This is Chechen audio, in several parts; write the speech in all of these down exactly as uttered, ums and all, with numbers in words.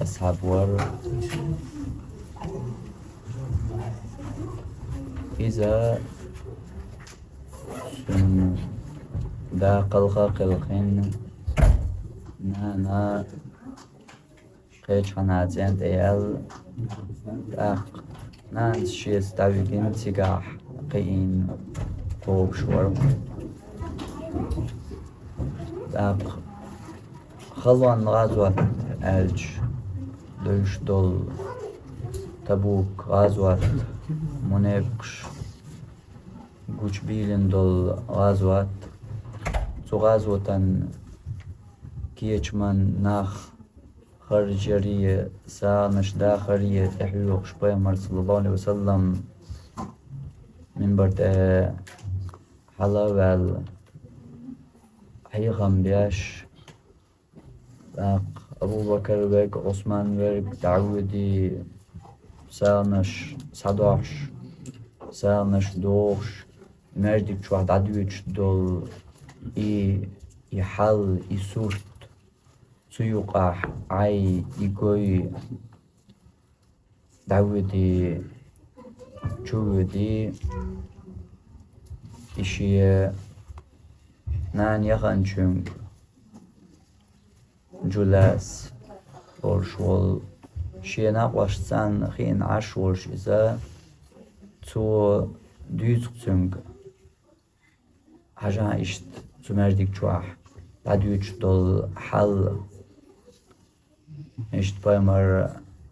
асхьаб вар. Иза цун да кхалха кхелхина, нана кхечу хьанацӀен тӀе яьлла, тӀаккха нанас шеца дӀавигина, цигахь кхиийна кхобуш вара. ТӀаккха халонан гӀазот аьлча девзаш долу Табук гӀазот, мунепакъаш гучубийлина долу гӀазот. Цу гӀазотан кечаман нах харжаре, сагӀанаш дахаре тӀехьоьхуш, Пайхамар, саллаллаху Ӏалайхи ва саллам, минбар тӀе хьала а ваьлла, хьехам беш, тӀаккха Абу-Бакар верг, Ӏусман верг дӀавоьдий, сагӀанаш схьадохьуш, сагӀанаш дохуш, маьждиг чохь дӀадоьдуш долу и, и хьал, и сурт, цу юкъахь Ӏай, и гой дӀавоьдий, чувоьдий, и шен нана яханчуьнга Джулас олуш волу, шен накъосташца хиъна Ӏаш волуш иза, цо дуьйцу-кх цуьнга, хьажахь иштта цу маьждиг чохь дӀадоьдуш долу хьал. Иштта Пайхамар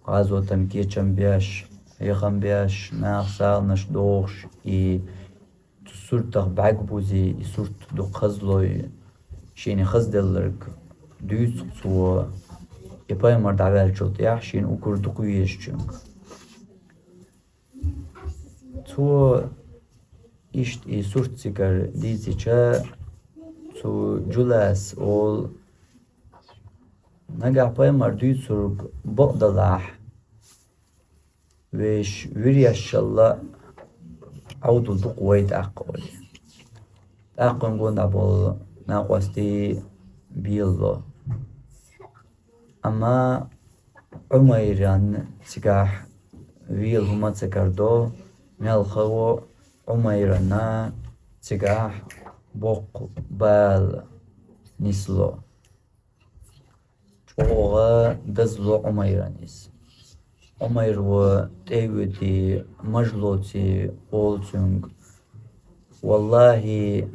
гӀазотан кечам беш, хьехам беш, нах сагӀанаш дохуш, и цу суртах бӀаьрг бузи, и сурт дукха хазлой, шена хазделларг дуьйцу-кх цо, и Пайхамар дӀаваьллачул тӀаьхьа шена уггар дукха везачуьнга. Цо иштта и сурт цигара дийцича, цу Джулас олу: «Нагахь Пайхамар дуьйцург бакъ далахь, вешан виръешшалла Ӏовдал ду-кх вай тӀаккха», — олий. ТӀаккха гонахь болу накъостий белало. Амма Ӏумайран цигахь вела хӀума ца карадо, мелхо а Ӏумайрана цигахь боккха бала нисло. ЧӀогӀа дазло Ӏумайран иза. Ӏумайр ван тӀе а воьдий, маж лоций, олу цуьнга: «Валлахьи,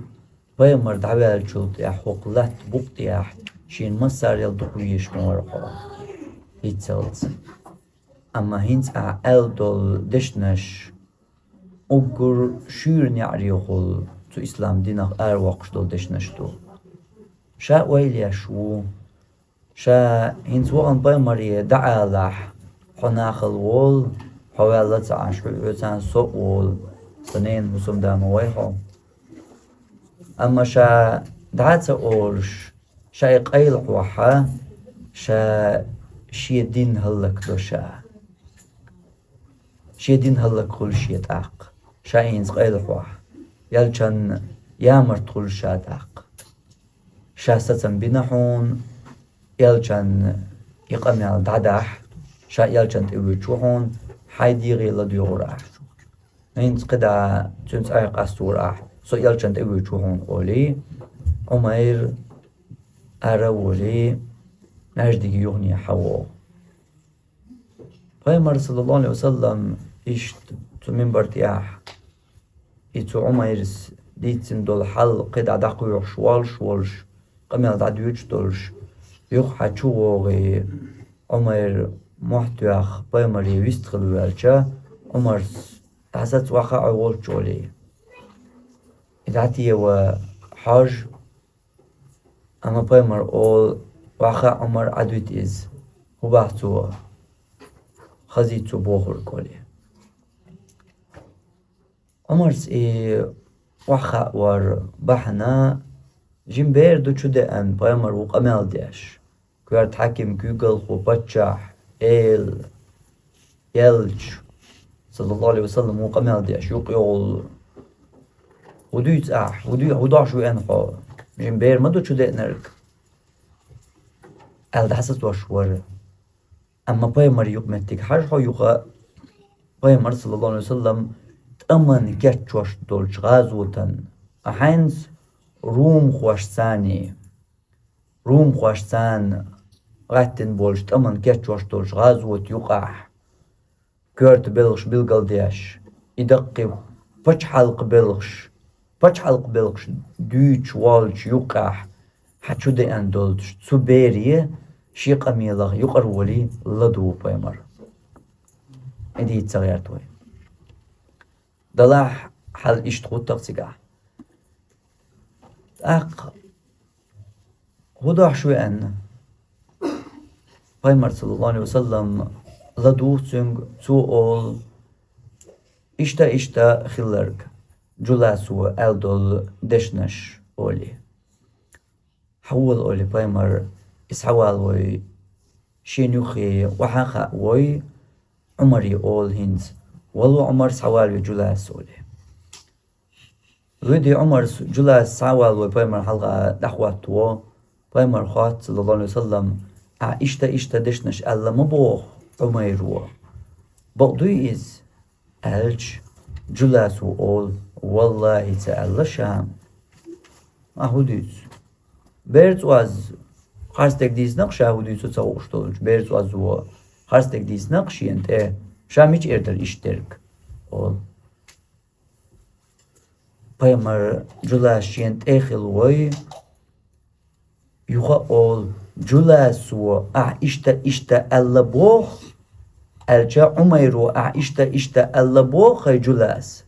Пайхамар дӀаваьллачул тӀаьхьа хӀокху латта букъа тӀехь шена массарел дукха везаш ма вара хьо хӀинццалц. Амма хӀинца ахь аьлла долу дешнаш уггар шуьйра неӀарехула цу ислам динах аравоккхуш долу дешнаш ду. Ша ойла еш ву. Ша хӀинца вахана Пайхамаре дӀаалахь, хьо нахала волу, хьо ваьлла ца Ӏаш, хьоьца со а волу, сан ненан хӀусамда ма вай хьо». Амма ша дӀа а ца олуш, ша и къайла хьохь, ша шен дин хӀаллакдо ша. Шен дин хӀаллакхуьлу шен тӀаккха, ша хӀинца къайла хьохь, элчан ямарт хуьлу ша тӀаккха. Ша сацам бина хьуна, элчан и къамел дӀадахь, ша элчан тӀе воьдуш ву хьуна, хьайн дегӀе ладоьгӀур ахь. ХӀинца кхидӀа цуьнца айхьа къастор ахь, со элчан тӀе воьдуш ву хьуна, олий, Ӏумайр ара а волий, маьждиге юхане хьавогӀу. Пайхамар, саллаллаху Ӏалайхи ва саллам, иштта цу минбар тӀехь, и цу Ӏумайрас дийцина долу хьал кхидӀа дӀакхоьхьуш волуш волуш, къамел дӀадоьдуш долуш, юха хьа чу вогӀий, Ӏумайр мохь тоьхна Пайхамаре вистхила воьлча, Ӏумарс: «ДӀасаца, охьа а хьо волчу», — олий. И дӀатева хьожа, амма Пайхамар олу: «Охьа а, Ӏумар, Ӏадуьту иза. ХӀун боху цо? Хазийта цо бохург», — олий. Ӏумарс и охьахаавар бахьана, жима бер ду чу деана, Пайхамар ву къамел деш. Коьрта хьаькам, куьйгалхо, паччахь, эла, элча, саллаллаху Ӏалайхи ва саллам, ву къамел деш, юкъ йогӀул. «ХӀун дуьйцу ахь? ХӀун дуьй-, хӀун дош веана хьо? Жима бер ма ду чу деанарг», — аьлла, дӀасацош вара. Амма пайхамар юкъа меттиг хьажа хьо юха, пайхамар, саллаллаху Ӏалайхи ва саллам, тӀаман кечвеш долчу гӀазотан, а хьайнца румхошцаний, румхошцана гӀаттина болчу тӀаман кечвеш долчу гӀазот юкъахь, коьрта белхаш билгалдеш, и даккхий пачхьалкх белхаш, пачхьалкх белхаш дуьйцуш волчу юккъехь хьан чу деана долчу цу бере шен къамелах юкъарволий ладугӀу пайхамар. И дийца ца гӀерта вай. Далахь хьал иштта гӀуттакх цигахь. ТӀаккха хӀун дохьуш веана? Пайхамар, саллаллаху Ӏалайхи ва саллам, ладугӀу цуьнга, цо олу: «Иштта-иштта хилларг, Джуласо аьлла долу дешнаш», олий. Хьавола, олий пайхамар, иза схьавалавой, шена юххе охьа а хаавой, Ӏумаре олу хӀинца: «Вало, Ӏумар, схьавалаве Джулас», олий. Вуьди Ӏумар, Джулас схьавалавой пайхамарна хьалха дӀахӀоттаво, пайхамар хоьтту, саллаллаху Ӏалайхи ва саллам: «Ахь иштта-иштта дешнаш аьлла ма боху Ӏумайро? Бакъ дуй иза?» Аьлча, Джуласо олу: «Валлахи, ца аьлла ша». Ахь хӀун дуьйцу? Берца оз харцдерг дийцинарг ша хӀун дуьйцу ца хууш долчу, берца оз ву харцдерг дийцинарг шена тӀе, ша мича эр дара иштта дерг? Олу. Пайхамар Джулас шена тӀе хилла вой, юха олу: «Джуласо ахь иштта-иштта аьлла боху?» Аьлча, Ӏумайро: «Ахь иштта-иштта аьлла боху, хӀай Джулас?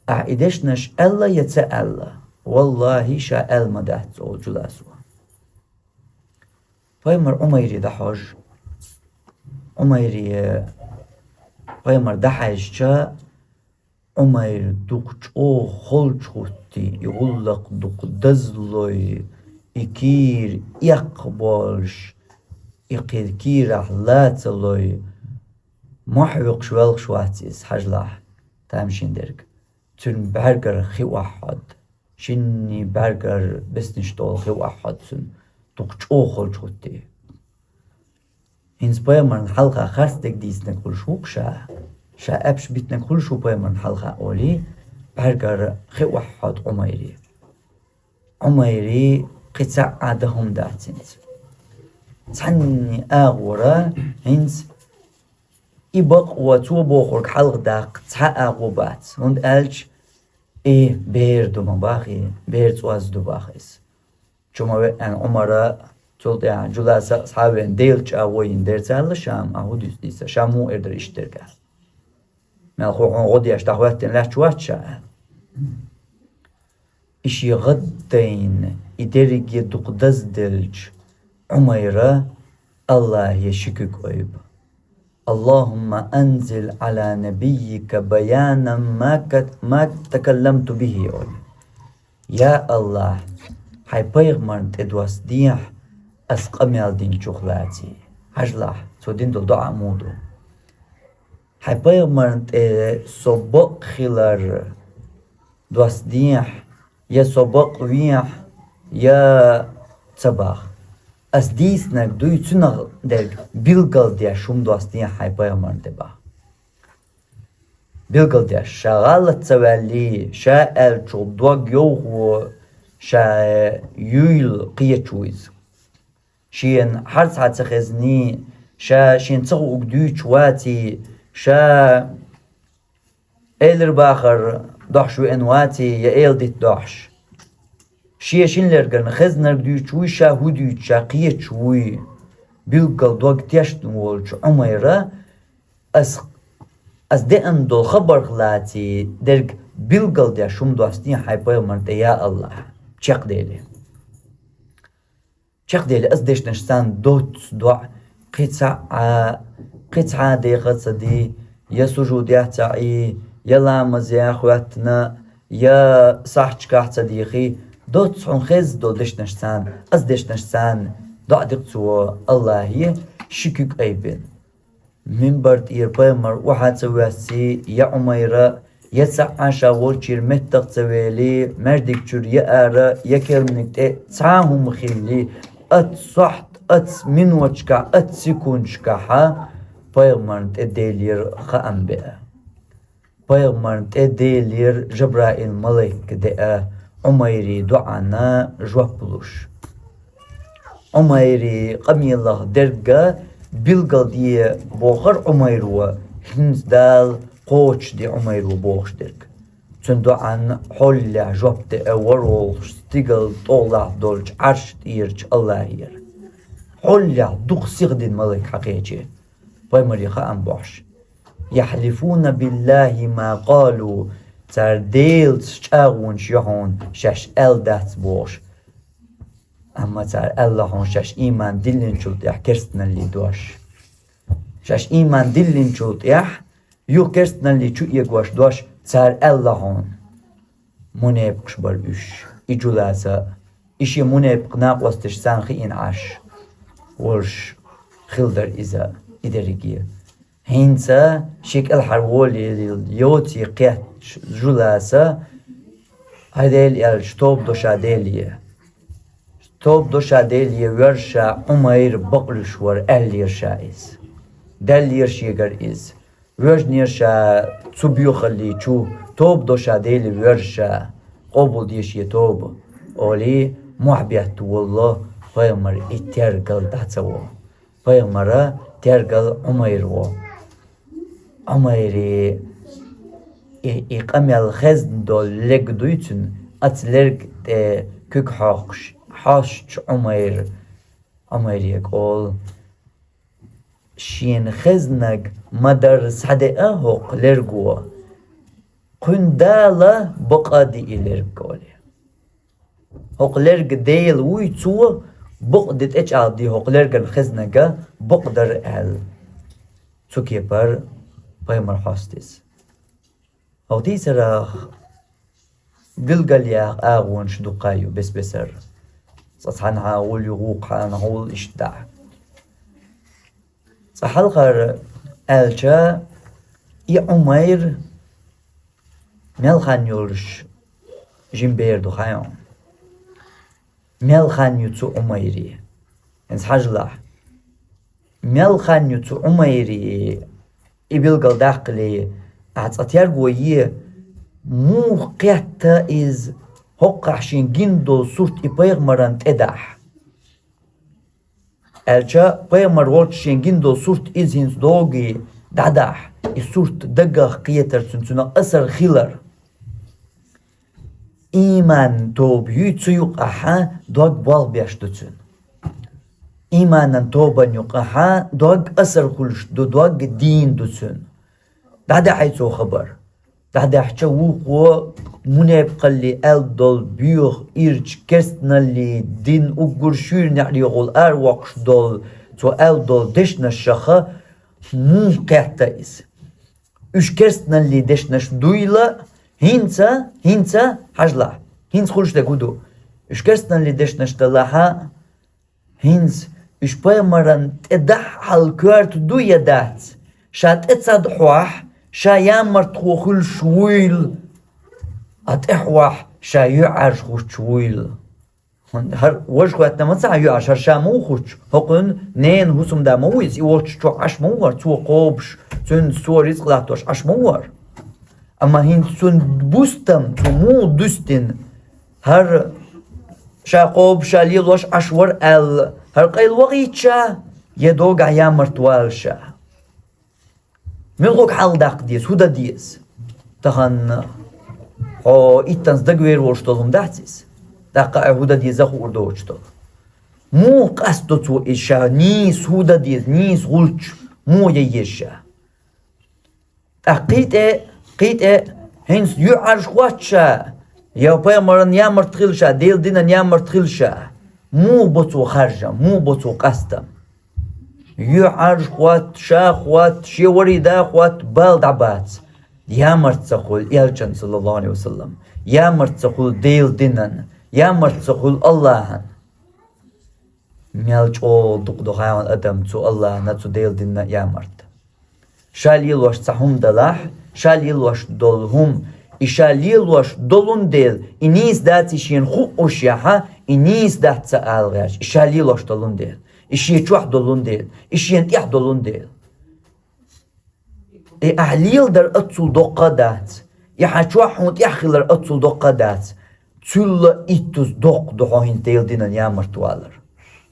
Ахь и дешнаш аьлла я ца аьлла?» «Валлахи, ша аьлла ма дац», олу Джуласо. Пайхамар Ӏумайре дӀахьожу. Ӏумайре, пайхамар дӀахьаьжча, Ӏумайр дукха чӀогӀа холчухӀуттий, и гӀуллакх дукха дазлой, и кийра эккха болуш, и кхин кийрахь лацалой, мохь вуькхуш велхаш вац иза, хьажалахь, тамашийна дерг. Цуьнан бӀаьргара хи охьахьодда. Шинний бӀаьргара беснаш долу хи охьахьодда цуьнан, дукха чӀогӀа холчухӀуттий. ХӀинца пайхамарна хьалха харцдерг дийцинарг хуьлуш ву-кх ша, ша аьшпаш битинарг хуьлуш ву пайхамарна хьалха олий, бӀаьргара хи охьахьодда Ӏумайре. Ӏумайре кхин цхьа а дан хӀума дац хӀинца. Цхьанний агӀора хӀинца и бакъо цо бохург хьалха даккха цхьа а агӀо бац, хӀунда аьлча и бер ду ма бахий, берца оз ду баха иза. Чу ма веана Ӏумара, цул тӀаьхьа Джуласа а схьа а веана, Делан чӀагӀо йина дерца аьлла ша, ахь хӀун дуьйцу дийца, ша муха эр дара иштта дерг аьлла? Мелхо хьуна гӀо деш дӀахӀоьттина лаьтташ вац ша аьлла. И шен гӀаддайна, и дерриге дукха дазделча, Ӏумайра Аллахье ши куьг айба: «Аллахумма анзил Ӏала набиййика баянан ма кат-, ма такалламту бихи», — олий. «Я Аллахь, хьайн пайхамарна тӀе доссадехьа ас къамел динчух лаций». Хьажалахь, цо дина долу доӀа муха ду. Хьайн пайхамарна тӀе со бакъ хилар доссадехьа, я со бакъ вехьа, я ца баха. Ас дийцинарг дуй, цунах дерг билгалдеш хӀума доссадехьа хьайн пайхамарна тӀе баха. Билгалдеш, ша гӀалат ца ваьллий, ша аьллачух дог йовхо, ша юйла кхеташ ву иза. Шена хьарцхьа ца хезний, ша шена ца хуург дуьйцуш ваций, ша элира бахар дохьуш веана ваций, я эладита дохьуш. Шен шинлергарна хезнарг дуьйцуш вуй, ша хӀун дуьйцу ша кхеташ вуй, билггал дог тешна волчу Ӏумайра, ас, ас деана долу хабарх лаций, дерг билгалдеш хӀума доссадехьа хьайн пайхамарна тӀе, я Аллахь, чекхдели. Чекхдели ас дешнаш царна доцца доӀа, кхин цхьа а, кхин цхьа а деха ца дий, я сужудехь ца Ӏий, я ламазехь хӀоьттина, я сахьташкахь ца дийхий, доцца хьуна хезна долу дешнаш царна, ас дешнаш царна доӀа дикъ цо Аллахье ши куьг айбина. Минбар тӀера пайхамар охьа ца воьссий, я Ӏумайра, я цхьа а ша волчуьра меттах ца велий, маьждиг чуьра я ара, я керланиг тӀе цхьа а хӀума хилли, ат сохьта Оцу миноташкахь, оцу секундашкахьа пайхамарна тӀе Делера хаам беа. Пайхамарна тӀе Делера Жабраил малик деа, Ӏумайри доӀанна жоп луш. Ӏумайри къамелах дерг билгалде бохура Ӏумайро, хӀинца Дала кхочушде Ӏумайро бохуш дерг. Цуьнан доӀанна хьоллехь жоп деа ворхӀалгӀа стигала тӀехула долчу Ӏарш тӀерачу АллахӀера. Хьоллехь дукха сиха дина малик хьакхечи, пайхамаре хаам бохьуш. «Яхьлифуна биллахи ма къалу», цара Делаца чӀагӀонаш йо хьуна, шаьш аьлла дац бохуш. Амма цара аьлла хьуна шаьш ийман диллинчул тӀаьхьа керстаналлий дош. Шаьш ийман диллинчул тӀаьхьа юха керстаналлий чу эгош дош цара аьлла хьуна. Мунепакъаш бара уьш, и Жуласа, и шен мунепакъ накъосташ царна хиъна Ӏаш волуш хилла дара иза, и дерриге. ХӀинца шен кӀелхьарволийла йоций кхетташ Жуласа, хьай Дела аьлча, тоба до ша Деле. Тоба до ша Деле, воьрзуш Ӏумайр бакълуьйш вара, аьллера ша иза. Даьллера шегара иза. Воьжнера ша цу боьхаллий чу, тоба до ша Деле, воьрзуш, къобалде шен тоба, олий, мохь бетта волло пайхамар и тергал дӀа ца во. Пайхамара тергал Ӏумайр во. Ӏумайре и, и къамел хезна долу лерг дуй цуьнан, оцу лерга тӀе куьг хьокхуш, хьоьстуш Ӏумайр, Ӏумайре олу: «Шена хезнарг ма-дарра схьадеа хӀокху лерго, кхуьнан Дала бакъ а ди и лерг», олий. ХӀокху лерга Дела вуй, цо бакъ де тӀечӀагӀдий хӀокху лерган хезнарг бакъ дара аьлла. Цу кепара пайхамар хьоьсту иза. ХӀокху дийцарах билгалъяха агӀонаш дукха ю бес-бесара. Цкъа цхьанхьа гӀур ю, вукху хьанхьа гӀур, иштта дӀа. Цкъа хьалхара аьлча, и Ӏумайр мел хан йолуш жима бер ду хаьий хьуна? Мел хан ю цу Ӏумайре? ХӀинца хьажалахь. Мел хан ю цу Ӏумайре, и билгал даккхале, ахь цкъа терго е, муха кхетта иза, хӀокхахь шен гина долу сурт и пайхамаран тӀедахь? Аьлча, пайхамар волчу шен гина долу сурт иза хӀинца догий дӀадахь, и сурт дагах кхетар цуьнан, цуьнан асар хилар. Ийман тоба юй цу юкъахьа, дог болх беш ду цуьнан. Ийманан тобан юкъахьа дог асар хуьлуш ду, дог дийна ду цуьнан. ДӀадаьхьий цо хабар. ДӀадаьхьча, вукхо мунепакъалле аьлла долу боьха ирча, керстаналле дин уггар шуьйра неӀарехула аравоккхуш долу цо аьлла долу дешнаш шаха, муха кхетта иза? Уьш керстаналле дешнаш дуйла, хӀинца, хӀинца, хьажалахь, хӀинца хуьлуш дерг хӀун ду? Уьш керстаналле дешнаш далахьа, хӀинца уьш пайхамаран тӀедахь хьал коьрта ду я дац? Ша тӀе ца дахьахь, ша ямартхо хуьлуш вуйла, а тӀе хьахь, ша юьхьӀаьржа хуьттуш вуйла. ХӀара важа хӀоьттина ма ца хьан юьхьӀаьржа, хӀара ша ма ву хуьттуш, хӀокхуьнан ненан хӀусамда ма ву иза, и волчу чохь Ӏаш ма ву хӀара, цо кхобуш, цуьнца цо рицкъ латтош Ӏаш ма ву хӀара. Амма хӀинца цуьнан бустам, цо муха дуьстина, хӀара ша кхобуш, ша лелош Ӏаш вара аьлла, хӀара къайла вахийтта ша, я догахь ямарта вала ша? Муьлхарг хьалха даккха деза, хӀун дан деза? Тахана хьо иттанца дагавер волуш долу хӀума дац иза? ТӀаккха а хӀун дан деза хуур доцуш долу. Муха къасто цо иза ша, нийса хӀун дан деза, нийса гӀулч муха ян еза ша? ТӀаккха кхин тӀе, кхин тӀе, хӀинца юьхьӀаьржа хӀотта ша, я пайхамаран ямарта хила ша, Делан динан ямарта хила ша, муха бо цо харжам, муха бо цо къастам? ЮьхьӀаьржа хӀотта, ша хӀотта, шен вари да хӀотта, бала дӀабац. Ямарта ца хуьлу элчан, саллаллаху алейхи ва саллам. Ямарта ца хуьлу Делан динан. Ямарта ца хуьлу Аллахьан. Мел чӀогӀа дукха ду хьайван адам цу Аллахьна, цу Делан динна ямарта. Ша лелош цхьа хӀума далахь, ша лелош долу хӀума, и ша лелош долун дела, и нийса дац и шена хууш яхьа, и нийса дац ца ала гӀерташ, и ша лелош долун дела. И шен чохь долун дела, и шена тӀехь долун дела. И ахь леладар аццул доккха а дац, и хьан чохь хьуна тӀехь хилар аццул доккха а дац. Цул иттаза доккха ду хьо хӀинца Делан динан ямарта валар.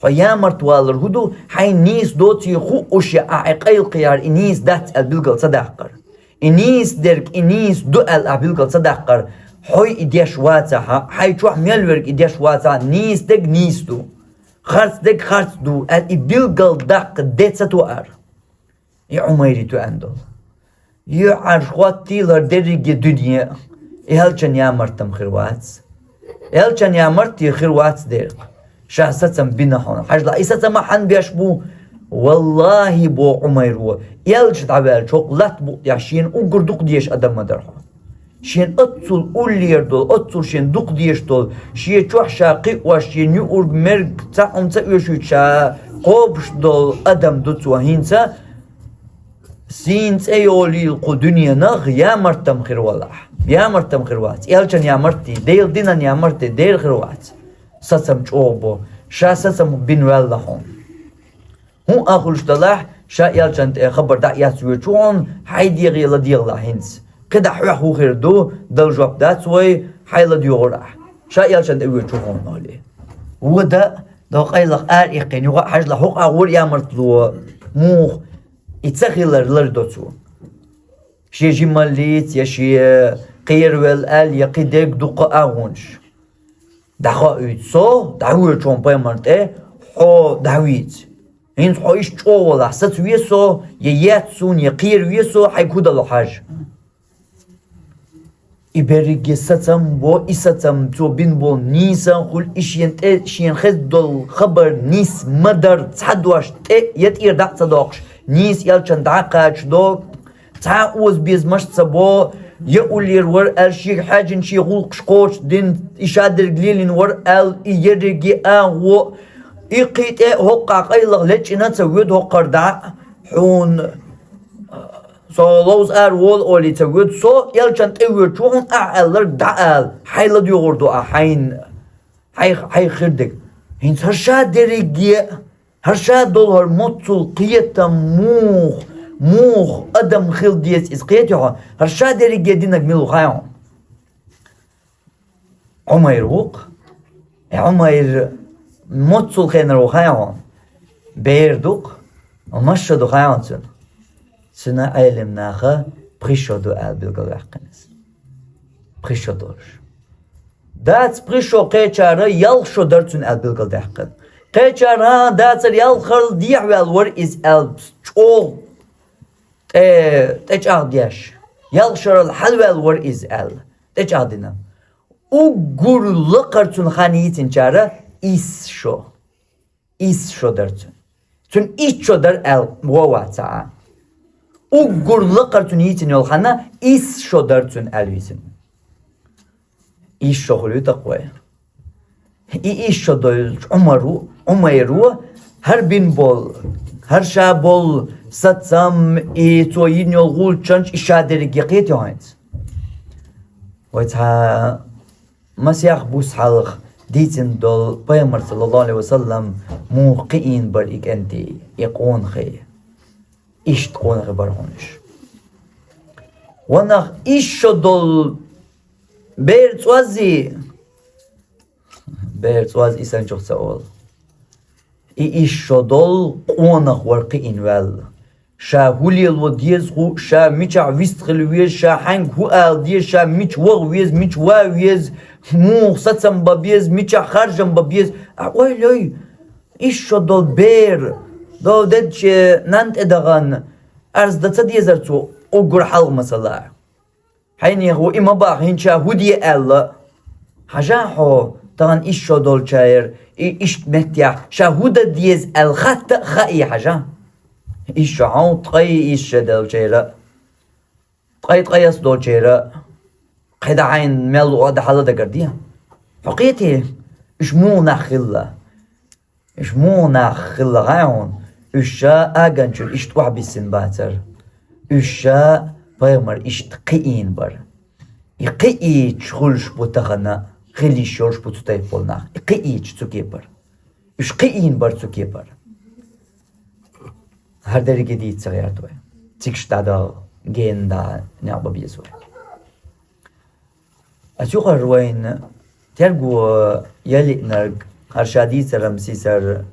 Хьо ямарта валар хӀун ду? Хьайна нийса доций хууш я ахь и къайлакхаяр, и нийса дац аьлла билгал ца даккхар. И нийса дерг, и нийса ду аьлла ахь билгал ца даккхар. Хьо и деш вацахь, хьайн чохь мел верг и деш вацахь, нийса дерг нийса ду. Харц дерг харц ду аьлла и билгал даккха де ца тоар. И Ӏумайри тоьъна долу. ЮьхьӀаьржа хӀоттийла хӀара дерриге дуьне а, и элчан ямарта-м хир вац. Элчан ямарта хир вац дера. Ша сацам бина хьуна. Хьажал, и сацам хьан беш бу? Валлахи, боху Ӏумайро, элча дӀаваьлча хӀокху латта букъ тӀехь шена уггар дукха дезаш адам ма дара хьо. Шен аццул уллера долу, аццул шен дукха дезаш долу, шен чохь ша кхиош, шен юург, мерг цхьа хӀума ца оьшуьйтуш ша кхобуш долу адам ду цо хӀинца. Сийна цӀе йолийла кху дуьненах ямарта-м хир валахь. Ямарта-м хир вац. Элчан ямарта, Делан динан ямарта дера хир вац. Сацам чӀогӀа бо. Ша сацам бина ваьлла хьуна. ХӀун а хуьлуш далахь, ша элчан тӀе хабар дӀа а эцна воьдуш ву хьуна, хьайн дегӀе ладегӀалахь хӀинца. КхидӀа хьоьх хӀун хир ду, дала жоп дац вай, хьайн ладоьгӀур ахь. Ша элчан тӀе воьдуш ву хьуна, олий. Вода, до къайлаха ара иккхина юха а, хьажал, хӀокху агӀор ямартло, муха и ца хилар лардо цо. Шен жималлица я шен кхеравелла аьлла, я кхин дерг дуккха а агӀонаш. ДӀахоуьйту со, дӀавоьдуш хьуна пайхамар тӀе, хьо дӀавийца. ХӀинца хьо иштта чӀогӀа валахь, сацаве со, я ецна суна, я кхераве со, хьайга хӀун дало хьажа. И берриге сацам бо, и сацам цо бина болу нийса хуьлу, и шена тӀе, шена хезна долу хабар нис ма дара, цхьа дош тӀе я тӀера дӀа а ца доккхуш, нийса элчан дӀа а кхачадо, цхьа а озабезамаш ца бо, я уллера вара аьлла, шега хьаьжжина шен гӀуллакхаш кхочушдина, и шадерг лелийна вара аьлла, и ерриге а гӀо, и кхин тӀе а хӀокху къайлаха лечкъина ца воьду хӀокхара дӀа, хьуна со ловза ара волу олий ца воьду, со элчан тӀе воьдуш ву хьуна, ахь аьлларг дӀаала, хьайн ладоьгӀур ду ахь, хьайн, хьайх, хьайх хир дерг. ХӀинца хӀара ша дерриге а, хӀара ша долу хӀара моццул кхетам муха, муха адам хила деза иза кхетий хьо? ХӀара ша дерриге динарг мила ву хаьий хьуна? Ӏумайр ву-кх. Э, Ӏумайр моццул хенара ву хаьий хьуна? Бер ду-кх. Масса ду хаьий хьуна цуьнан? Цуьнан Ӏелам наха пхи шо ду аьлла билгалваьккхина иза. Пхи шо долуш. Дац пхи шо, кхечара ялх шо дара цуьнан аьлла билгалдаьккхина. Кхечара, хӀан, дацара ялхарал дехьаваьлла вара иза аьлла чӀогӀа тӀе, тӀечӀагӀдеш. Ялх шарал хьалаваьлла вара иза аьлла. ТӀечӀагӀдина. Уггар лакхара цуьнан хан йийцинчара исс шо. Исс шо дара цуьнан. Цуьнан исс шо дара аьлла вон вац цхьа а. Уггар лакхара цуьнан йийцина йолу хан исс шо дара цуьнан аьлла вийцина. Исс шо хуьлуьйту-кх вай. И исс шо долчу Ӏумар ву, Ӏумайр ву, хӀара бина болу, хӀара ша болу сацам, и цо йина йолу гӀулчанаш, и ша дерриге кхетий хьуна хӀинца? Вай цхьа масех буса хьалха дийцина долу пайхамар, саллаллаху Ӏалайхи ва саллам, муха кхиийна бара и кӀентий, и къонахий. Иштта къонахий бара хьуна уьш. Ванах, исс шо долу бер цӀоззий, бер цӀоз и санчух ца олу. И исс шо долу къонах вара кхиийна ваьлла. Ша хӀун лело деза хуу, ша мичахь вистхила веза, ша хьаьнга хӀун ала деза, ша мича ваха веза, мича ван веза, муха сацам бан беза, мичахь харжам бан беза. А ойла йой, исс шо долу бер, долу дедаче нанна тӀе дахана, арз дан ца дезара цо уггар хьалха, масала? Хьайнех ву и ма баха, хӀинца ша хӀун де аьлла? Хьажахь хьо, тахана исс шо долчара, и иштта меттехь, ша хӀун дан деза аьлла хатта а хаий хьажахь. Исс шо хьо, ткъе исс шо долчара, ткъе ткъайоьсна долчара, кхидӀа хьайна мел луъу а дан хьала дагар де. Хьо кхетий, уьш муха нах хилла? Уьш муха нах хилла хаьий хьуна? Уьш ша аганчуьра иштта охьабиссина бацара. Уьш ша пайхамар иштта кхиийна бара. И кхиийча хуьлуш бу тахана, хила йиш йолуш бу цу тайпа болу нах. И кхиийча цу кепара. Уьш кхиийна бара цу кепара. ХӀара дерриге дийца гӀерта вай. Цига дӀадала, гена дӀа некъ бан беза вай. Ас юхар вайна терго я лиънарг, хӀара ша дийцаран сийсара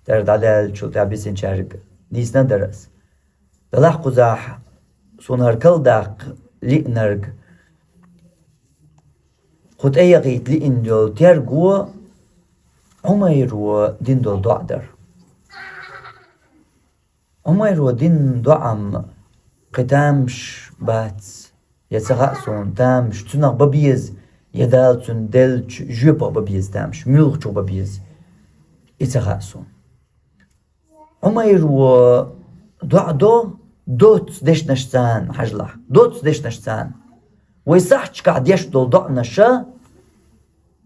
тӀера дӀадаьллачул тӀехьа бисинчаьрга дийцина дар ас. Далахь кхузахь суна хӀара калдаккха лиънарг, кху тӀе яхийта лиъна йола терго Ӏумайро дина дола доӀа дар. Ӏумайро дина доӀа-м кхы тамаш бац, я ца хаьа суна тамаш, цунах бан беза, я Дала цунна деллача жоьпах бан беза тамаш, муьлхачух бан беза, и ца хаьа суна. Ӏумайро доӀа до доцца дешнашца, хьажалахь, доцца дешнашца. Вай сахьташкахь деш дола доӀанаш,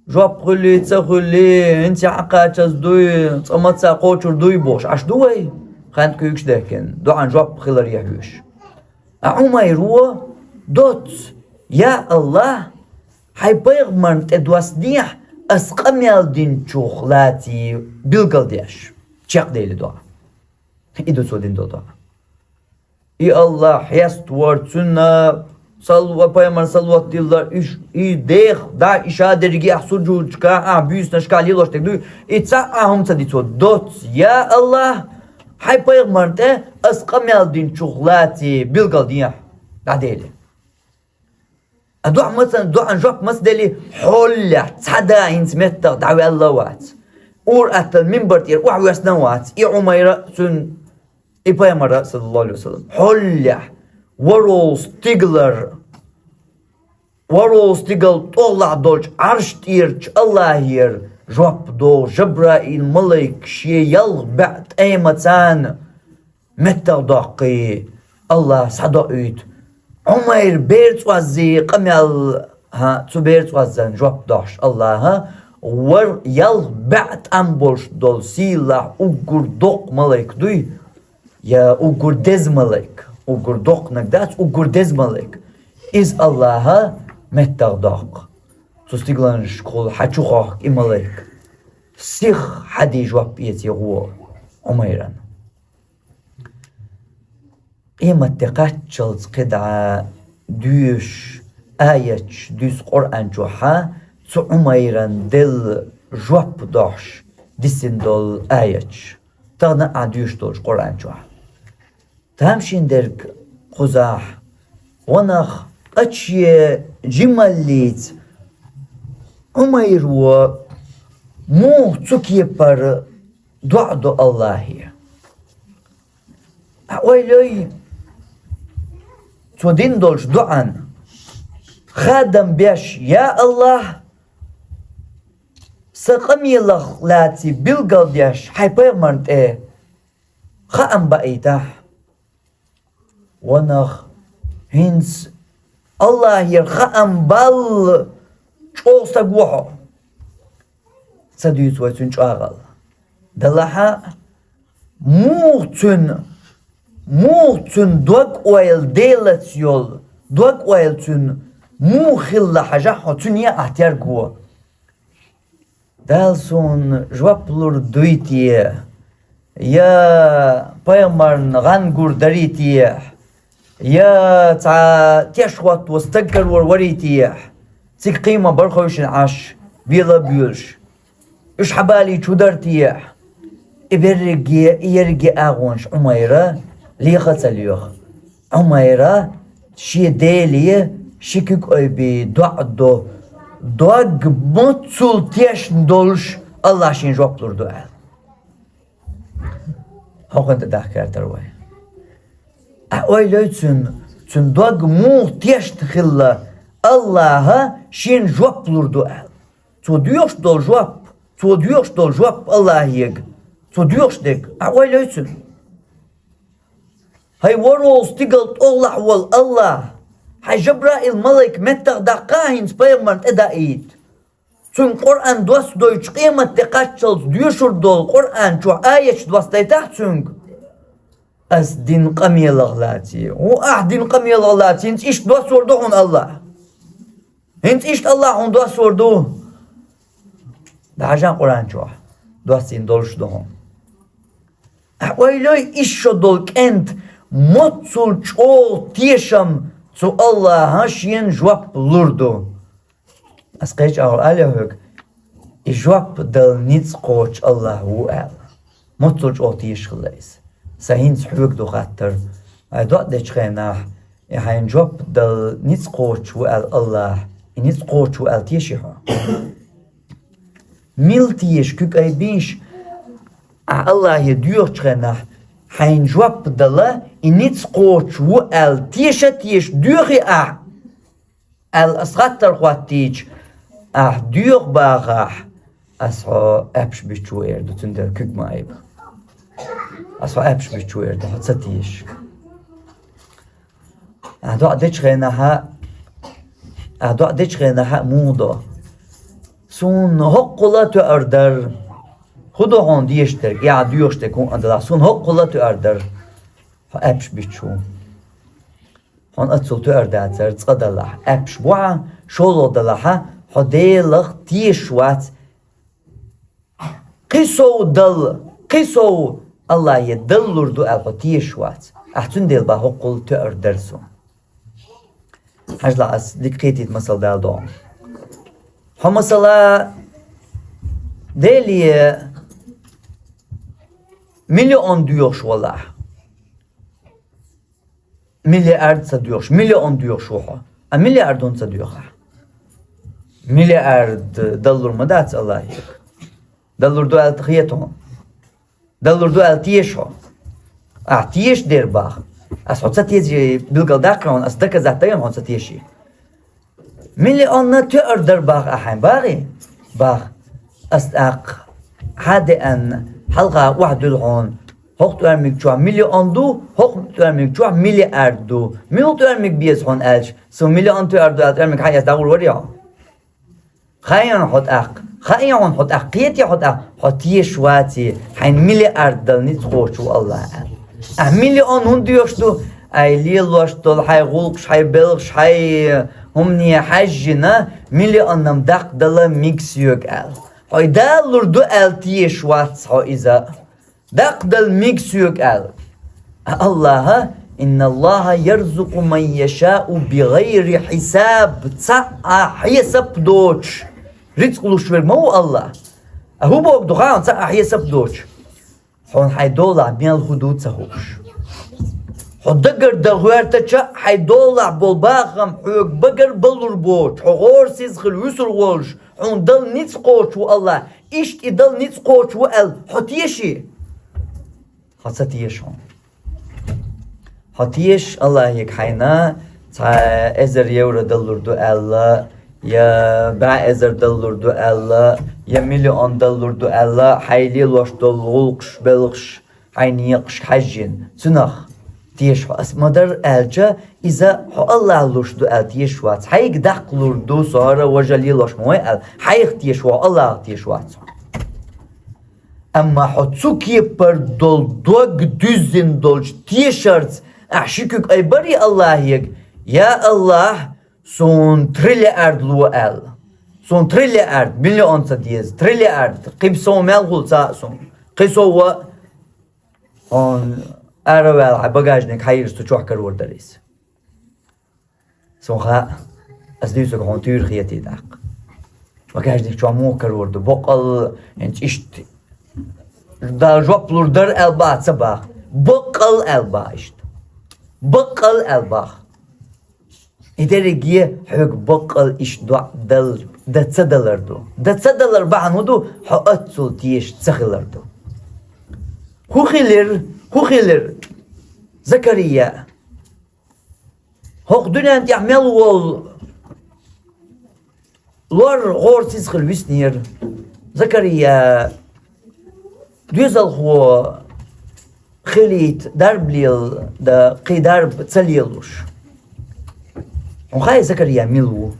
жоп хуьлий, ца хуьлий, хӀинца а кхачаза дуй, цкъа маца кхочур дуй бохуш, Ӏаш ду вай, хьаьнта куьйгаш дехкина, доӀан жоп хиларе хьоьжуш. А Ӏумайро доцца: «Я АллахӀ, хьайн пайхамарна тӀе доссадехьа ас къамел динчух лаций билгалдеш». Чекхдели доӀа. И ду цо дина дола доӀа. И АллахӀ хьеставора, цунна салва-, пайхамарна салават диллар, уьш, и дех, да, и ша дерриге ахь суджудашкахь, ахь буьйсанашкахь лелош дерг дуй, и цхьа а хӀума ца дина цо. Доцца: «Я АллахӀ, хьайн пайхамарна тӀе ас къамел динчух лаций билгалдехьа». ДӀадели. А доӀа маца, доӀан жоп маца дели, хьолехь цхьа да хӀинца меттах дӀаваьлла а вац. Ур-атталла минбар тӀера охьавоьссина а вац. И Ӏумайра а, цуьнан и пайхамара а, саллаллаху Ӏалайхи ва саллам. Хьолехь, ворхӀалгӀа стигалара, ворхӀалгӀа стигал тӀехула долчу Ӏарш тӀерачу АллахӀера жоп доху Жабраил малайк шен ялх бӀе тӀемаца меттах доккхий, АллахӀа схьадоуьйту. Ӏумайр бер цӀоззий къамел, хӀа, цу бер цӀоззан жоп дохьуш АллахӀа, вар ялх бӀе тӀам болуш долу сийлахь уггар доккха малайк дуй, я уггар деза малайк, уггар доккханиг дац, уггар деза малайк. Иза АллахӀа меттах доккху. Цу стигланашкахула хьа чу хохку и малайк. Сиха хьади жоп эций гӀо Ӏумайран. Къематде кхаччалц кхидӀа доьшуш аяташ дуьсу Къуръан чохьа, цу Ӏумайран делла жоп дохьуш дисина долу аяташ. Тахана а доьшуш долчу Къуръан чохь. Тамашийна дерг кхузахь, ванах аче жималлица Ӏумайро муха цу кепара доӀа до АллахӀе. Ӏа ойла йой, цо дина долчу доӀан хадам беш: «Я АллахӀ, сан къамелах лаций билгалдеш хьайн пайхамарна тӀе хаам баийтахь». Ванах, хӀинца АллахӀера хаам балла чӀогӀа стаг ву хьо. Ца дуьйцу вай цуьнан чӀагӀал. Далахьа, муха цуьнан, муха цуьнан дог-ойла Делаца йолу, дог-ойла цуьнан муха хилла хьажахь хьо, цуьнан а терго. Дала суна жоп лур дуй те, я пайхамарна гӀан гур дарий те, я цхьа теш хӀоттаво стаг карор варий те, цига кхийма бара хевшина Ӏаш, бела а боьлуш, уьш хьабалийча хӀун дара те? И берриге, и ерриге агӀонаш Ӏумайра леха а ца лоьху. Ӏумайра шен Деле ши куьг ойбий доӀа до, дог маццул тешна долуш, АллахӀа шен жоп лур ду аьлла. ХӀокхунна тӀе дахкийтар вай. Ӏа ойла йой цуьнан, цуьнан дог муха тешна хилла, АллахӀа шен жоп лур ду аьлла. Цо доьхуш долу жоп, цо доьхуш долу жоп АллахӀега, цо доьхуш дерг, Ӏа ойла йой цуьнан. ХӀай ворхӀалгӀа стигал тӀехула волу АллахӀ, хьайн Жабраил малайк меттах даккха а хӀинца пайхамарна тӀе даийта. Цуьнга Къуръан доссадойтуш, къематде кхаччалц доьшур долу Къуръан чохь аяташ доссадайтахь цуьнга. Ас дина къамелах лаций. ХӀун ахь дина къамелах лаций? ХӀинца иштта доссор ду хьуна АллахӀ. ХӀинца иштта АллахӀ хьуна доссор ду. ДӀахьажа Къуръан чохь. Доссийна долуш ду хьуна. Ахь ойла йой, ишта долу кӀант моццул чӀогӀа тешам цу Аллахьа шена жоп лур ду. Ас кхечу агӀор алий хьоьга, и жоп дала ницкъ кхочу Аллахь ву аьлла. Моццул чӀогӀа тешаш хилла иза. Сан хӀинца хьоьга ду хаттар. Хьайн доӀа дечу хенахь, и хьайн жоп дала ницкъ кхочуш ву аьлла Аллахь, и ницкъ кхочуш ву аьлла теший хьо? Мила теша, куьг айбийша, ахь Аллахье доьхучу хенахь, хьайн жоп дала и ницкъ кхочуш ву аьлла теша а теша доьхий ахь? Аьлла ас хаттар хӀоттийча, ахь доьху бахахь, ас хьо аьшпаш бичча ву эр ду, цундела куьг ма айба. Ас хьо аьшпаш бичча ву эр ду, хьо ца теша. Ахь доӀа дечу хенахь а, ахь доӀа дечу хенахь а муха до? Суна хӀоккхул а тоьар дара. ХӀун ду хьуна дезаш дерг, и ахь доьхуш дерг хӀун а далахь, суна хӀоккхул а тоьар дара. Хьо аьшпаш бичча ву. Хьуна оццул тоьар дацара цкъа далахь, аьшпаш бу хьан, шолгӀа далахь, хьо Делах тешаш вац. Кхин сов дала, кхин сов Аллахье дала лур ду аьлла хьо тешаш вац. Ахь цундела бах хӀоккхул тоьар дара суна. Хьажал, ас дика кхетийта масал дала догӀу. Хьо масала, Деле миллион доьхуш валахь. Миллиард ца доьхуш, миллион доьхуш ву хьо. А миллиард хӀунда ца доьху ахь? Миллиард дала лур ма дац Аллахье. Дала лур ду аьлла хета хьуна? Дала лур ду аьлла теша хьо? Ахь теша дера бах. Ас хьо ца теший билгал даккхий хьуна, ас доказать дайна хьуна ца теший. Миллион а тоьар дара бах ахь хьайн, бахий? Бах. Ас тӀаккха хьан деана, хьалха охьадуьллу хьуна, хӀокху тӀоьрмиг чохь миллион ду, хӀокху тӀоьрмиг чохь миллиард ду. Муьлха тӀоьрмиг беза хьуна аьлча, суна миллион тоьар ду аьлла тӀоьрмиг хьан эца дӀагӀур варий хьо? Хаьий хьо тӀаккха? Хаьий хьуна хьо тӀаккха? Кхетий хьо тӀаккха? Хьо тешаш ваций, хьайн миллиард дала ницкъ кхочуш ву Аллахь аьлла? Ахь миллион хӀунда доьхуш ду? Ай лелош долу хьайн гӀуллакхаш, хьайн белхаш, хьайн хӀумане хьаьжжина, миллион-м даккха дала мега соьга аьлла. Хьо и дала лур ду аьлла тешаш вац хьо иза. Даккха дала мега соьга аьлла. А Аллахьа: «Инна Аллахьа ярзукъу ман яшаъу бигъайри хьисаб», цхьа а хьесап доцуш рицкъ луш верг ма ву Аллахь. А хӀун боху ду хаьий хьуна, цхьа а хьесап доцуш? Хьуна хьайн долахь мел хӀун ду ца хууш. Хьо дагардан гӀоьртича, хьайн долахь болу бахам хьоьга багарбалур боцуш, хьо гӀорасиз хила вуьсур волуш, хьуна дала ницкъ кхочуш ву Аллахь, иштта и дала ницкъ кхочуш ву аьлла, хьо теший? Хьо ца теша хьуна. Хьо тешаш Аллахье хьайна цхьа эзар евро даллур ду аьлла, я бӀе эзар даллур ду аьлла, я миллион даллур ду аьлла, хьайн лелош долу гӀуллакхаш, белхаш, хьайн некъаш хьаьжжина. Цунах теша хьо. Ас ма-дарра аьлча, иза хьо Аллахьа луш ду аьлла тешаш вац. Хьайга даккха лур ду, со хӀара важа лелош ма вай аьлла, хьайх теша ву хьо, Аллахьах теша вац хьо. Амма хьо цу кепара долу дог дуьззина долчу тешарца ахь ши куьг айбарий Аллахьега: «Я Аллахь, суна триллиард ло», – аьлла. Суна триллиард, миллион ца деза, триллиард, кхин сов мел хуьлу ца хаьа суна. Кхин сов а, хьуна ара а ваьлла, хьайн багажник хьайгаш цу чохь карор дара иза. Суна хаьа, ас дуьйцург хьуна туьйра хетий тӀаккха. Багажник чохь муха карор ду? Баккъал, хӀинца иштта Дала жоп лур дара аьлла баха ца баха. Баккъал аьлла баха иштта. Баккъал аьлла баха. И дерриге хьоьга баккъал иштта доӀа дал-, дан ца далар ду. Дан ца далар бахьана хӀун ду? Хьо оццул тешаш ца хилар ду. ХӀун хилира? ХӀун хилира? Закария. ХӀокху дуьнен тӀехь мел волу лор гӀорасиз хила виснера. Закария доьзалхо хилийта дарба лела дан, кхин дарба ца лелуш. Хьуна хаьий Закария мила ву?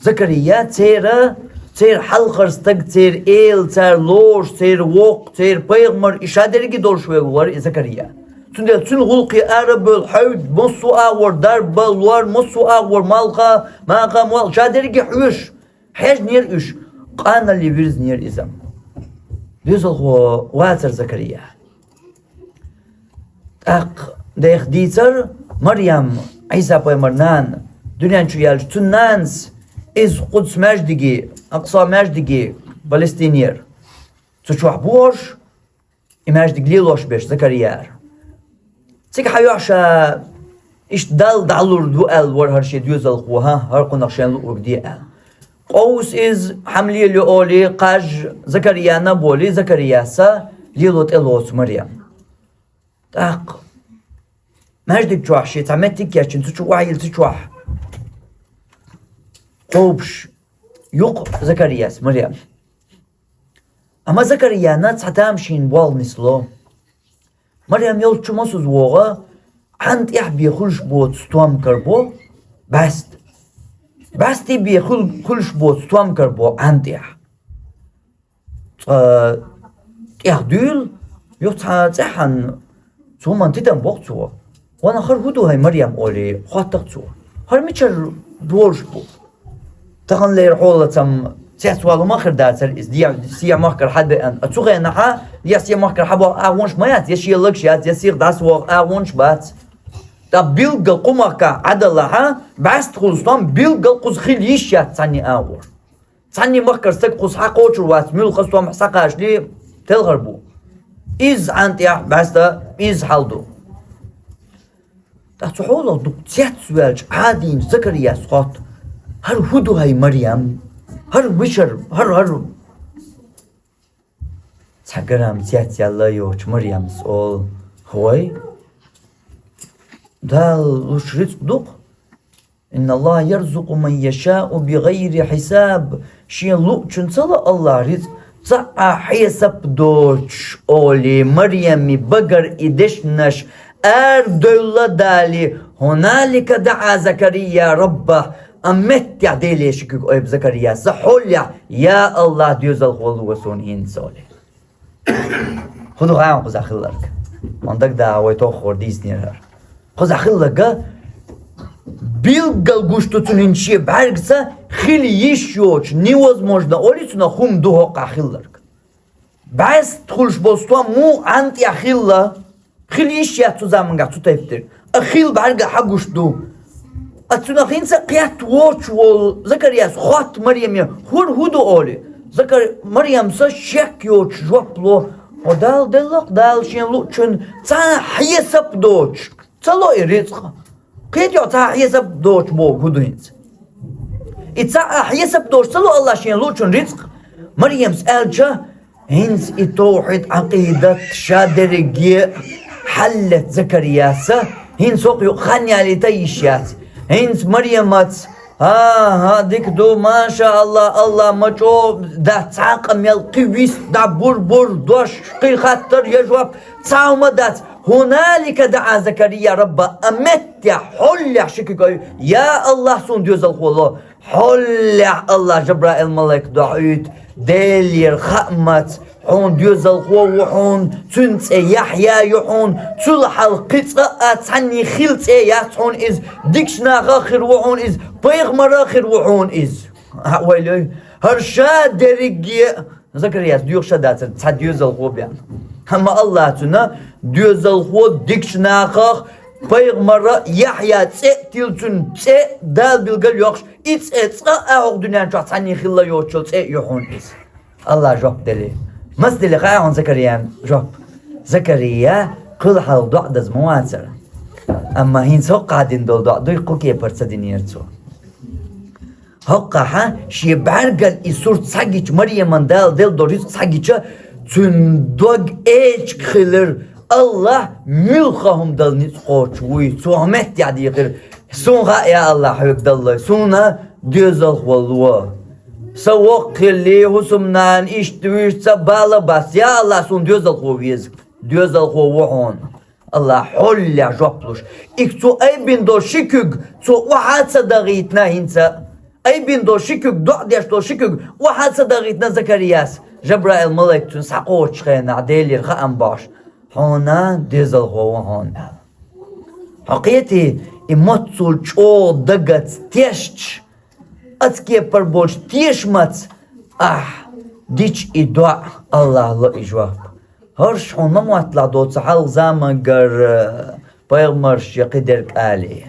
Закария церан, церан хьалхара стаг, церан эла, цара лоруш, церан воккха, церан пайхамар, и шадерриге долуш верг вара и Закария. Цундела цуьнан гӀуллакхе ара а бевлла, хьаьвда массо а агӀор дарба, лор, массо а агӀор малха, маха, мол, шадерриге хьоьжуш, хьежнера уьш, къаналле вирзинера иза. Доьзалхо вацара Закария. ТӀаккха дайх дийцар Марьям, Ӏийса-пайхамар нана, дуьнен чу яьлча, цуьнан нанас, иза Къудс-маьждиге, Акъса-маьждиге, Палестинера, цу чохь бохуш, и маьждиг лелош беш Закарьяра. Цига хьайош ша иштта Далла дӀалур ду аьлла вара хӀара шен доьзалхо, хӀан, хӀара кхунах шен луург де аьлла. Къовса иза, хьан лелайо олий, кхаж Закарьяна а болий, Закарьяса лело тӀелоцу Марьям. ТӀаккха маьждиг чохь шен цхьа меттиг кечйина, цу чу охьайилла, цу чохь кхобуш ю-кх Закарьяс Марьям. Амма Закарьяна цхьа тамашийна болх нисло. Марьям йолчу масаза вогӀу, Ӏан тӀехь бен хуьлуш боцу стом карабо бӀаьста. БӀаьстий бен хуьл-, хуьлуш боцу стом карабо Ӏан тӀехь. Цкъа тӀех дуьйла, юха цхьа цӀеххьана, цо хӀуманна тидам бо-кх цо. Ванах, хӀара хӀун ду хӀай, Марьям, олий, хотту-кх цо. ХӀара мичара долуш бу? Таханлера хьолацам цецвала хӀума хир дацара иза, дехьа сехьа махкара хьабеана. А цу хенахьа, я сехьа махкара хьабоху агӀонаш ма яц, я шен лакхаш яц, я сиха дӀасавогӀу агӀонаш бац. Ткъа билггал кху махкахь Ӏадалахьа, бӀаьста хуьлу стом билггал кхуза хила йиш яц цхьанний агӀор. Цхьанний махкара стаг кхуза схьакхочур вац, муьлхха стом схьакхачале телхар бу. Изза Ӏан тӀехь бӀаьста, изза хьал ду. Ткъа цу хьолах дукха цецваьлча, Ӏадийна Закарьяс хотту: «ХӀара хӀун ду хӀай, Марьям? ХӀара вуьшар, хӀара, хӀара?» Цхьа грамм цецъяьлла йоцуш Марьямс олу: «ХӀой, Дала луш рицкъ ду-кх. Инна Аллаха ярзукъу ман яшаъу бигайри хьисаб». Шен луучун ца ло Аллаха рицкъ, цхьа а хьесап доцуш, олий, Марьями багара и дешнаш арадевлла далий, хӀуналика даӀа Закария раббах, а меттехь Деле ши куьг ойбу Закарияс, хьолехь: «Я Аллах, доьзалхо ло суна хӀинца», олий. ХӀун ду хьан кхузахь хилларг? Ван дагадогӀу вай тоххара дийцинера хӀара. Кхузахь хилларг билггал гуш ду цунна, шен бӀаьргаца хила йиш йоцуш, невозможно олий цунах, хӀума ду хӀокхахь хилларг. БӀаьста хуьлуш болу стом муха Ӏан тӀехь хилла, хила йиш яц цу замангахь цу тайпа дерг. А хилла бӀаьргахь хьан гуш ду? А цунах хӀинца а кхетта воцуш волу Закарияс хотту Марьяме: «ХӀара хӀун ду?» олий. Закар-, Марьямса шек йоцуш жоп ло: «Хьо Дала делла-кх, Дала шен луучун цхьа а хьесап доцуш ца ло и рицкъ. Кхетий хьо, цхьа а хьесап доцуш бохург хӀун ду хӀинца? И цхьа а хьесап доцуш ца ло Аллах шен луучун рицкъ?» Марьямс аьлча, хӀинца и тавхьид, Ӏакъидат ша дерриге хьаллет Закарияса, хӀинца хӀокху юкъа хан ялийта йиш яц. ХӀинца Марьямаца: «ХӀан-хӀа, дика ду, маша Аллах, Аллах ма чӀогӀа дац, цхьа а къамел, кхин вист дӀа бур-бур, дош, кхин хаттар я жоп, цхьа а хӀума дац. ХӀуналика даӀа Закария рабба, а меттехь, хьолехь ши куьг ой: „Я Аллах, суна доьзалхо ло“». Хьолехь Аллах Жабраил-малайк дохьуьйту Делера хаамца: «Хьуна доьзалхо ву хьуна, цуьнан цӀе Яхьъя ю хьуна, цул хьалха кхин цкъа а цхьанний хилла цӀе яц хьуна иза, дикачу наха а хир ву хьуна иза, пайхамара а хир ву хьуна иза». А, вай лой, хӀара ша дерриге а Закарияс доьхуш а дацара, цхьа доьзалхо бен. Амма Аллах цуьнан доьзалхо, дикачу нахах, пайхамара, Яхьъя цӀе а тилла, цуьнан цӀе Дала билгал йоккхуш, и цӀе цкъа а хӀокху дуьнен чохь цхьанний хилла йоцучу цӀе а ю хьуна иза. Аллах жоп делира. Маса делира хаьий хьуна Закариян жоп? Закария кхуьлхьал доӀа даза ма вацара. Амма хӀинца хӀокхахь дина долу доӀа дуй, кху кепара ца динера цо. ХӀокхахь шен бӀаьргана и сурт схьагича, Марьяман Дала делла долу рицкъ схьагича, цуьнан дог эчиг хилира: «Аллах муьлхха хӀума дала ницкъ кхочуш вуй, цо хӀун меттехь дийхира? Суна хаьа, я Аллах, хьоьга даллалц, суна доьзалхо ло. Сан воккха хилли, хӀусамнана иштта вуьйш ца бала бац, я Аллах, суна доьзалхо веза, доьзалхо ву хьуна». Аллах хьоллехь жоп луш. И цо айбина долу ши куьг цо охьа а ца дахийтина хӀинца. Айбина долу ши куьг, доӀа деш долу ши куьг охьа а ца дахийтина Закарияс, Жабраил-малайк цуьнан схьакхочучу хенахь Делера хаам бохьуш: «Хьуна доьзалхо ву хьуна», – аьлла. Хьо кхетий, и моццул чӀогӀа дагаца тешча, оцу кепара болчу тешамаца ахь дича и доӀа, Аллах ло и жоп. ХӀорш хьуна ма мотталахь доцца хьалха замангара пайхамарша кхидерг алий,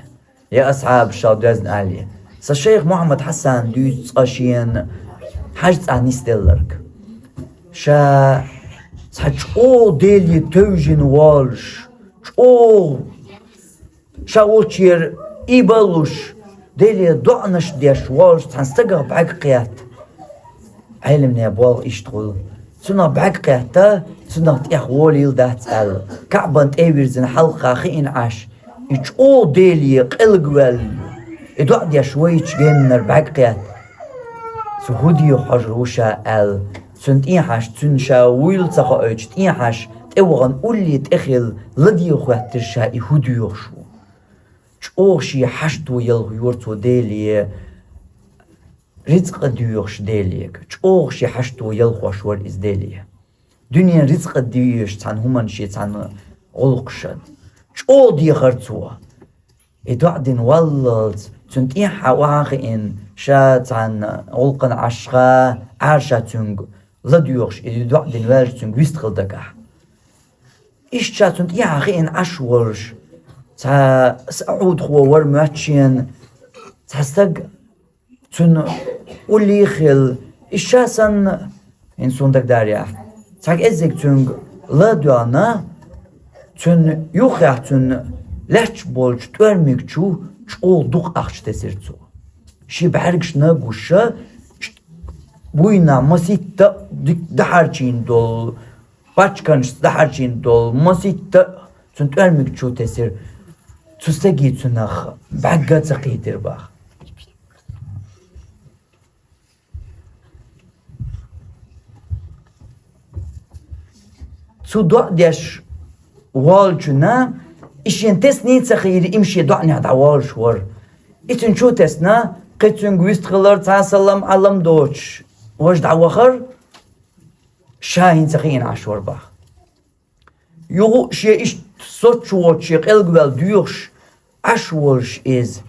я асхьабаша доьзна алий. Са шайх Мухьаммад Хьасан дуьйцу цкъа шена хьажцӀа нисделларг. Ша цхьа чӀогӀа Деле тевжина волуш, чӀогӀа ша волчера ийбалуш, Деле доӀанаш деш волуш цхьана стагах бӀаьрг кхетта. Ӏелимне болх иштта хуьлу. Цунах бӀаьрг кхетта, цунах тӀех волийла дац аьлла, КаӀбан тӀе а вирзина хьалха хиъна Ӏаш, и чӀогӀа Деле къелгаваьлла, и доӀа деш вайчу геннара бӀаьрг кхетта. Цу хӀун доьху хьожур ву ша аьлла, цунна тӀехьашха, цуьнан ша вуйла ца хоуьйтуш тӀехьашха, тӀевахана улле тӀехилла, ладегӀа хоьттира ша и хӀун доьхуш ву. ЧӀогӀа шен хьашто ялхайора цо Деле, рицкъа доьхуш Делега. ЧӀогӀа шен хьашто ялхош вара иза Деле. Дуьненан рицкъа доьхуш цхьана хӀуманна шен цхьана гӀуллакхашна. ЧӀогӀа дехара цо. И доӀа дина валлалц, цунна тӀехьа охьа а хиъна, ша цхьана гӀуллакхана Ӏаш ша, Ӏаьрша цуьнга ладоьхуш, и доӀа дина ваьлча цуьнга вистхила дагахь. Иштта ша цунна тӀехьа хиъна Ӏаш волуш, цхьа саӀудхо вара моьтту шена, цхьа стаг цуьнан улле хилла, и ша санна, хӀинца суна дагадеара, цхьа кӀеззиг цуьнга ла а доьгӀна, цуьнан юххехь цуьнан лаьтташ болчу тӀоьрмиг чу чӀогӀа дукха ахча тесира цо. Шен бӀаьргашна гуш, буйнахь масийтта а дика дахьарчийна долу, пачканашца дахьарчийна долу масийтта а цуьнан тӀоьрмиг чу тесира. Цу стаге цунах бӀаьрг а ца кхийтира боху. Цу доӀа деш волчунна и шена тесна а ца хиира, и ма шен доӀанехь дӀаволуш вара. И цуьнан чу тесна, кхин цуьнга вистхилар, цхьа а салам-Ӏалам доцуш, важа дӀавахар, ша хӀинца хиъна Ӏаш вара боху. Юха а шен иштта соцуш воцуш, шен къелгаваьлла доьхуш Ӏаш волуш иза,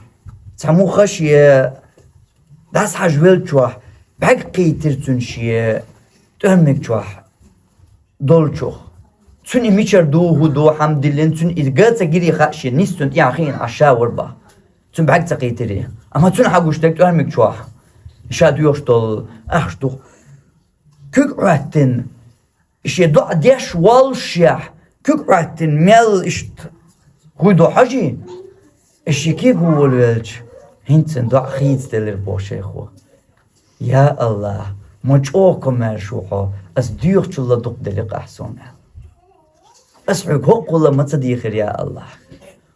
цхьа муха шен дӀасахьажа веллачохь, бӀаьрг кхийтира цуьнан шен тӀоьрмиг чохь долчух. Цуьнан и мичара ду, хӀун ду, хьамдиллина, цуьнан иза га а ца гира хаьа шена, нийса цунна тӀехьа хиъна Ӏаш ша вара боху. Цуьнан бӀаьрг ца кхийтира. Амма цуьнан хьагуш дерг тӀоьрмиг чохь ша доьхуш долу ахча ду. Куьг Ӏоьттина, и шен доӀа деш воллушехь, куьг Ӏоьттина мел иштта хӀуй ду хьожий, и шен куьг волавелча, хӀинца цуьнан доӀа хийцаделира боху шайхо. Я АллахӀ, ма чӀогӀа комаьрша ву хьо, ас доьхучул ладукъаделира ахь суна аьлла. Ас хьоьга хӀоккхул а ма ца дийхира, я АллахӀ.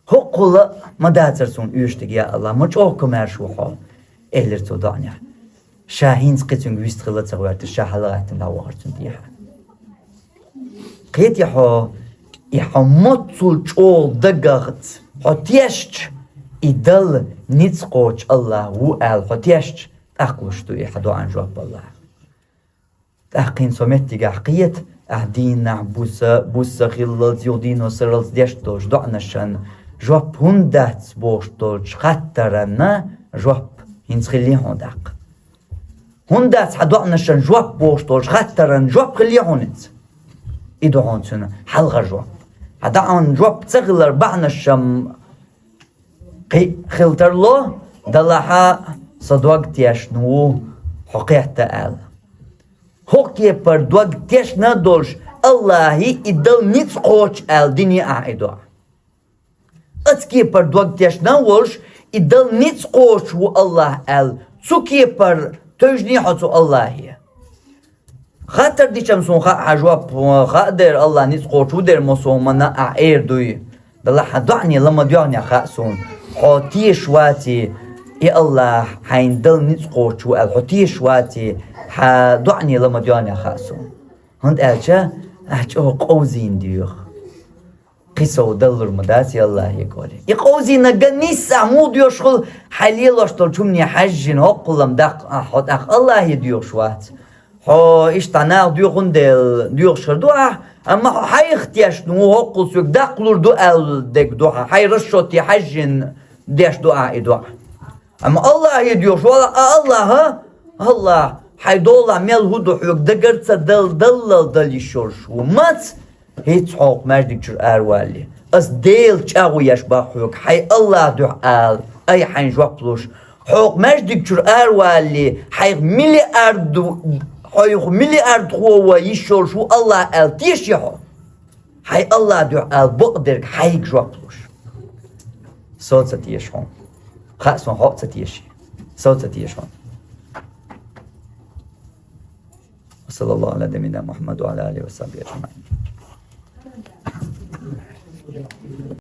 ХӀоккхул а ма дацара суна оьшург, я АллахӀ, ма чӀогӀа комаьрша ву хьо, элира цо доӀанехь. Ша хӀинца кхин цуьнга вистхила ца гӀоьртира, ша хьалагӀаьттина дӀавахара цунна тӀехьа. Кхетий хьо, и хьо моццул чӀогӀа дагахца хьо тешча, и Далла ницкъ кхочу АллахӀ ву аьлла хьо тешча, тӀаккха луш ду и хьан доӀан жоп АллахӀа. ТӀаккха хӀинца со меттигехь кхета, ахь дийнахь буса, буса хиллалц, юха дийно сарралц деш долчу доӀанашна жоп хӀунда дац бохуш долчу хаттарна жоп хӀинца хиллий хьуна тӀаккха? ХӀунда дац хьан доӀанашна жоп бохуш долчу хаттарна жоп хиллий хьуна хӀинца? И ду хьуна цуьнан хьалхара жоп. Хьан доӀанна жоп ца хилар бахьанаш-м кхин хила тарло, делахь а сан дог тешна ву хьо кхетта аьлла. ХӀокху кепара дог тешна а долуш, АллахӀе и Далла ницкъ кхочу аьлла динехь ахь и доӀа. Оцу кепара дог тешна а волуш, и Далла ницкъ кхочуш ву АллахӀ аьлла, цу кепара тевжиний хьо цу АллахӀе? Хаттар дича-м суна хаьа хьан жоп, хаа дера АллахӀ ницкъ кхочуш ву дера ма суна ма-на ахь эр дуй. Делахь хьан доӀане ла ма доьгӀнехь хаьа суна, хьо тешаш ваций, и АллахӀ хьайна Далла ницкъ кхочуш ву аьлла, хьо тешаш ваций, хьан доӀане ла ма доьгӀнехь хаьа суна. ХӀунда аьлча ахь чӀогӀа къовзийна доьху. Кхин сов даллур ма дац и АллахӀе кӀоре. И къовзийнарг нийса ахь муха доьхуш хуьлу, хьайн лелош долчу хӀумане хьаьжжина, хӀоккхул-м даккха ахь хьо тӀаккха АллахӀе доьхуш вац. Хьо иштта наха доьхун дела доьхуш хир ду ахь, амма хьо хьайх тешна ву, хӀоккхул соьга даккхалур ду аьлла дерг ду хьан, хьайн расчёте хьаьжжина деш ду ахь и доӀа. Амма АллахӀе доьхуш валахь, а АллахӀа, АллахӀ, хьайн долахь мел хӀун ду хьоьга дагар ца дал-, даллал дала йиш йолуш ву. Маца? хӀинца хьо маьждиг чура аравалале, ас Дела чӀагӀо еш ба хьога, хьай АллахӀа духьа ала, ай хьайна жоп луш. Хьо маьждиг чура аравалале, хьайх миллиард, хьох миллиардхо ва йиш йолаш ву АллахӀ аьле, теший хьо? Хьай АллахӀа духьа ала бакъдерг хьайга жоп луш. Со ца теша хьона. Кхы а сона хьо а ца теший. Со ца теша хьона. وصلى الله على نبينا محمد وعلى آله وصحبه أجمعين.